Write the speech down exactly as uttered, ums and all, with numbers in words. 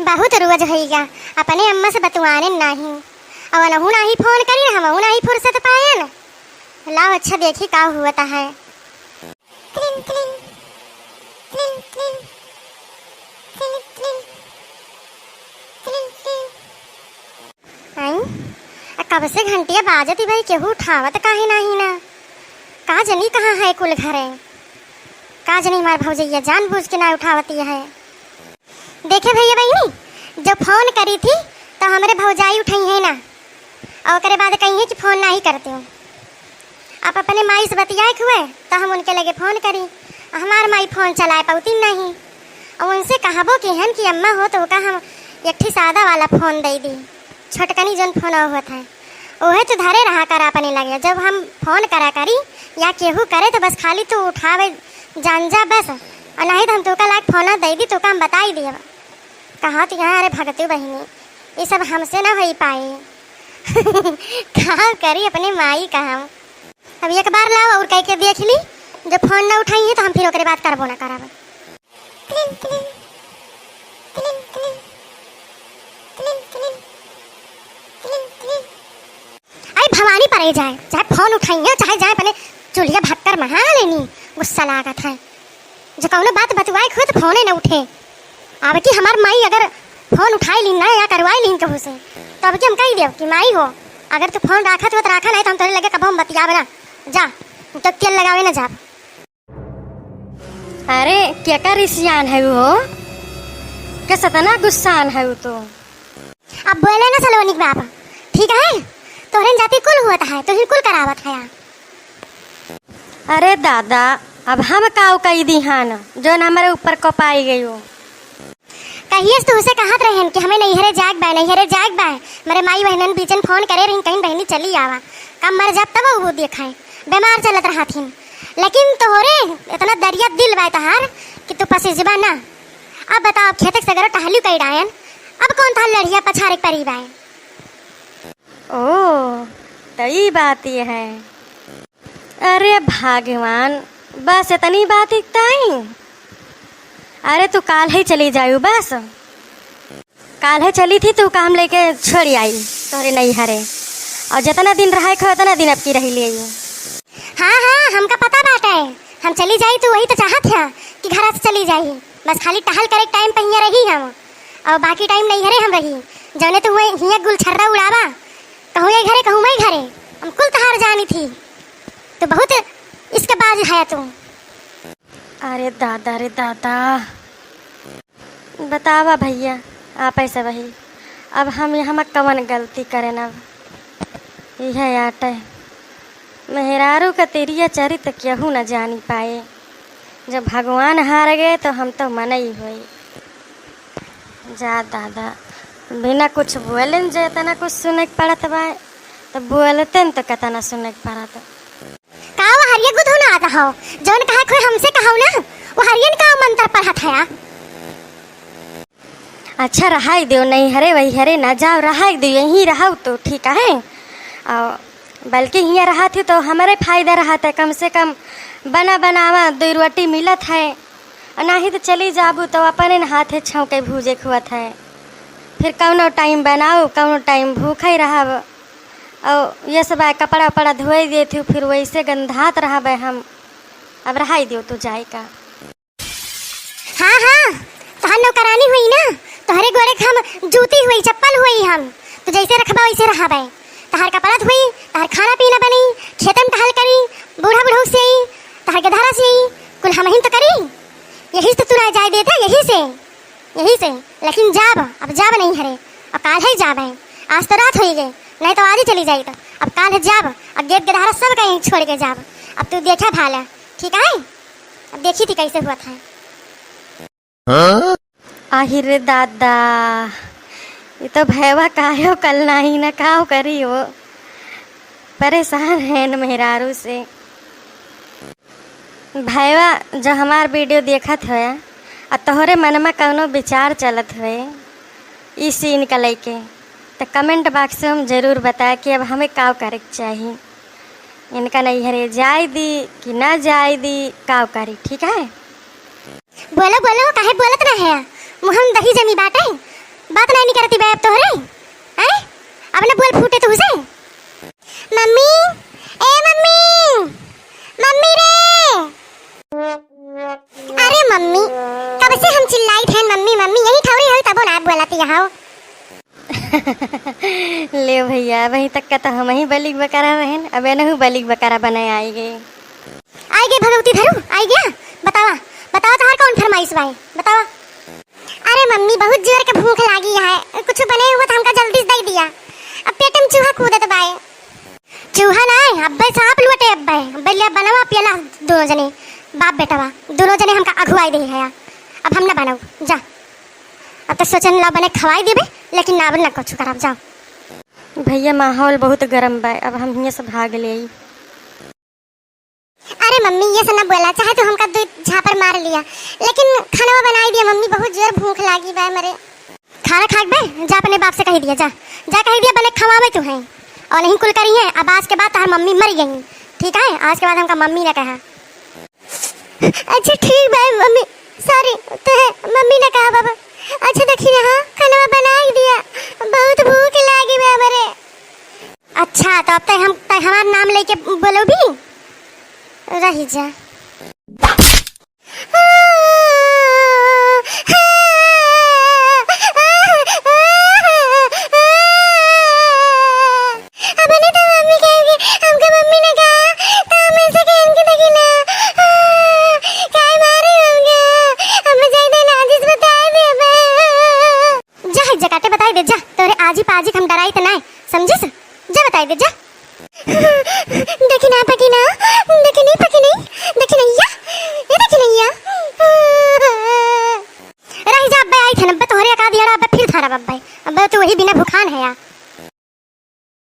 बहुत रोज होइगा, अपने अम्मा से बतुआने नाही। अउ अनहू नाही फोन करी, हमहू नाही फुर्सत पाएन। लाओ अच्छा देखी का हुआ है। क्लिंग, क्लिंग, क्लिंग, क्लिंग, क्लिंग, क्लिंग, क्लिंग, क्लिंग। आई, आ कब से घंटिया बाजत ही भाई, केहू उठावत काहे नाही ना? का जनी कहाँ है कुल घरे? का जनी हमार भौजैया जानबूझ के ना उठावती है। देखे भैया बहिनी, जब फोन करी थी तो हमरे भौजाई उठइहैं ना, अउ ओकरे बाद कहिहैं कि फोन नाही करती हूँ। आप अपने माई से बतियाए के हुए तो हम उनके लगे फोन करी, हमार माई फोन चलाए पउती नहीं। अउ उनसे कहबो किहन कि अम्मा हो तो का हम एक ठी सादा वाला फोन दइ दी, छोटकनी जौन फोन होत है। ओहे तो धरे रहा कर अपने लगे, जब हम फोन करा करी या केहू करे तो बस खाली तू उठावे जान जा बस, अउ नाही तो हम तोका लायक फोन दइ दी, तोका हम बताई दिए। कहा तो यहाँ, अरे भगतू बहिनी, ये सब हमसे ना होई पाई। का करी अपने माई का हम। अब एक बार लाओ अउर कह के देख ली, जब फोन ना उठाई है तो हम फिर ओकरे बात करबो ना करब। क्लिंग, क्लिंग, क्लिंग, क्लिंग, क्लिंग, क्लिंग, क्लिंग, क्लिंग। आई भवानी परे जाए, चाहे फोन उठाई है, चाहे जाए अपने चूल्हे भक्कर महा लेनी, गुस्सा लागत है। जो कौनो बात बतुआए खुद फोने न उठे। अब की हमार माई अगर फोन उठाई लीन ना या करवाई लीन कहू से, तो अब की हम कही देब कि माई हो, अगर तू फोन राखत हो तो राखा, नहीं तो हम तोरे लगे कबो हम बतियाबे ना। जा, तो तेल लगावे ना जाब। अरे, केकर रिसियान है वो? के सतना गुस्सान है वो तो। अब बोले ना सलोनी के बाप, ठीक है? तोहरे जाति कुल होत है, तोहिन कुल करावत है। अरे दादा, अब हम काउ कई दिहान, जौन हमरे ऊपर कोपाई गयो। कहिए से तुहसे कहत रहेन कि हमें नैहरे जाएक बा, नैहरे जाएक बा। हमरे माई बहनन बीचन फोन करे रही, कहीं बहनी चली आवा, कब मर जाब तब वो देखाए, बीमार चलत रहथिन। लेकिन तोहरे इतना दरिया दिल बा तहार कि तू पसिजबा ना। अब बताओ, खेते के सगरो टहलू कई डायन, अब कौन था लड़िया पछारे के परी बाय? ओ, त ई बात ये है। अरे भगवान, बस इतनी बात इकताई? अरे तू काल ही चली जायू बस। काल ही चली थी तू काम लेके छोड़ी आई तोहरे नैहरे। और जितना दिन रहे खो उतना दिन अब की रही ले। हाँ, हाँ, हमका पता बाटे। हम चली जाई तो वही तो चाहत है कि घर से चली जाई। बस खाली टहल करे टाइम पे हियाँ रही हम। और बाकी टाइम नैहरे हम रही। जौने तो हुए हियाँ गुलछर्रा उड़ावा। कहूँ ये घरे, कहूँ मैं घरे। हम कुल तहार जानी थी। तो बहुत इसके बाज है तू। अरे दादा रे दादा, बतावा भैया, आप ऐसे वही, अब हम यहाँ में कवन गलती करेन? अब यह आटे मेहरारू का तिरिया चरित केहू न जानी पाए। जब भगवान हार गए तो हम तो मनई होई। जा दादा, बिना कुछ बोलेन जे इतना कुछ सुने के पड़त बा, तो बोलते न तो कितना सुने के पड़त। का वो हरिया गुदहुनात हो? जौन कहा कोई हमसे कहौ ना, वो हरियन का मंत्र पढ़त है? अच्छा, रहाई दियो, नैहरे वैहरे ना जाओ, रहाई दियो, यहीं रहो तो ठीक है। और बल्कि हियाँ रहत ही तो हमरे फायदा रहत है, कम से कम बना बनावा दो रोटी मिलत है, और नाही तो चली जाबू तो अपने न हाथे छौंके भूजे खुअत है। फिर कौनो टाइम बनाओ, कौनो टाइम भूखे रहब। और ये सब आए कपड़ा उपड़ा धोए देत हूँ, फिर वैसे गंधात रहबे हम। अब रहाई दियो तू जाए का। हाँ, हाँ, तोहार नौकरानी हुई ना, तोहरे गोड़े के हम जूती हुई, चप्पल हुई हम। तू जैसे रखबा वैसे रहबे। तोहार कपड़ा धोई, तोहार खाना पीना बनी, खेतन टहल करी, बूढ़ा बुढ़ऊ से आई, तोहार गधारा से आई, कुल हमहिन तो करी। यही से तू ना जाए देता, यही से। यही से, लेकिन जाब, अब जाब नैहरे, अब काल है जाब है, आज तो रात होई गए, नहीं तो आज ही चली जाई तो, अब काल है जाब, अब गेद गधारा सब कहीं छोड़ के जाब, अब तू देखा भाला, ठीक है, अब देखी थी कैसे हुआ था। आहिरे दादा, ये तो भैवा कायो कल नाही न काव करी हो, परेशान है न मेहरारू से। भैया, जो हमार video देखत होया, आ तोहरे मन में कौनो विचार चलत होए, ई scene का लइके, तो comment box में हम जरूर बताए कि अब हमें का करे के चाही। इनका नैहरे जाए दी कि ना जाए दी, का करी, ठीक है? बोलो, बोलो, काहे बोलत ना है? मुँह में दही जमी बाटे। बात नाहीं निकरती बा अब तोहरे, हैं? अब ना बोल फूटे तुहसे। मम्मी, ए मम्मी, मम्मी रे। अरे मम्मी, कब से हम चिल्लाइत हैं मम्मी मम्मी, यही ठौरी हौ तबो ना बोलत हौ। ले भइया, अबहीं तक का त हमहीं बलिक बकरा रहेन, अब एनहू बलिक बकरा बने आइगे। आइगे भगवती धरू, आइगे। बतावा, बतावा तोहार कौन फरमाइश बाय, बतावा। अरे मम्मी, बहुत जोर के भूख लागी है, कुछ बने हुआ त हमका जल्दी से दइ दिया, अब पेट में चूहा कूदत बाय। चूहा नाहीं, अब्बे साँप लुअटे अब्बे। अब्बे लिया बनावा पियला दोनों जने, बाप बेटवा। दोनों जने हमका अघुआई देहे हया। अब हम ना बनाऊ, जा। अब त सोचन ला बने खवाई देबे, लेकिन ना, अब ना कुछ करब, जाओ। भइया, माहौल बहुत गरम बा, अब हम हियाँ से भाग लेई। अरे मम्मी, ये सब ना बोला, चाहे तू हमका दो झापड़ मार लिया, लेकिन खानवा बनाई दिया मम्मी, बहुत जोर भूख लागी बा मरे। खाना खाए के बे, जा अपने बाप से कहि दिया, जा, जा कहि दिया, बने खवावे तुहैं। और नहीं कुल करिहैं, अब आज के बाद तोहार मम्मी मरि गई, ठीक है? आज के बाद हमका मम्मी ना कहा। अच्छा ठीक बा मम्मी, sorry, तुहैं मम्मी ना कहा बाबा। अच्छा देखी ना, हाँ, खानवा बनाई दिया, बहुत भूख लागी बा मरे। अच्छा, तो अब तक हम, तक हमार नाम लेके बोलो भी रही जा। अपने तो मम्मी कहेंगे, हमका मम्मी ने कहा, तो हम ऐसे कहेंगे देखी ना। काहे मारे हमका? हम जाइदे ना, जिस बताए दे बे। जा, है जकाटे बताई दे, जा। तोरे आजी पाजी के हम डराई त नाय, समझिस? जा बताई दे, जा। देखी ना, पकी ना, देखी नहीं, पकी नहीं, देखी नहीं या, ये देखी नहीं या। रही जा, अब्बे आई थन, अब्बे तोहरे का दिया, अब्बे फिर थारा अब्बे, अब्बे तू वही बिना भुखान है या।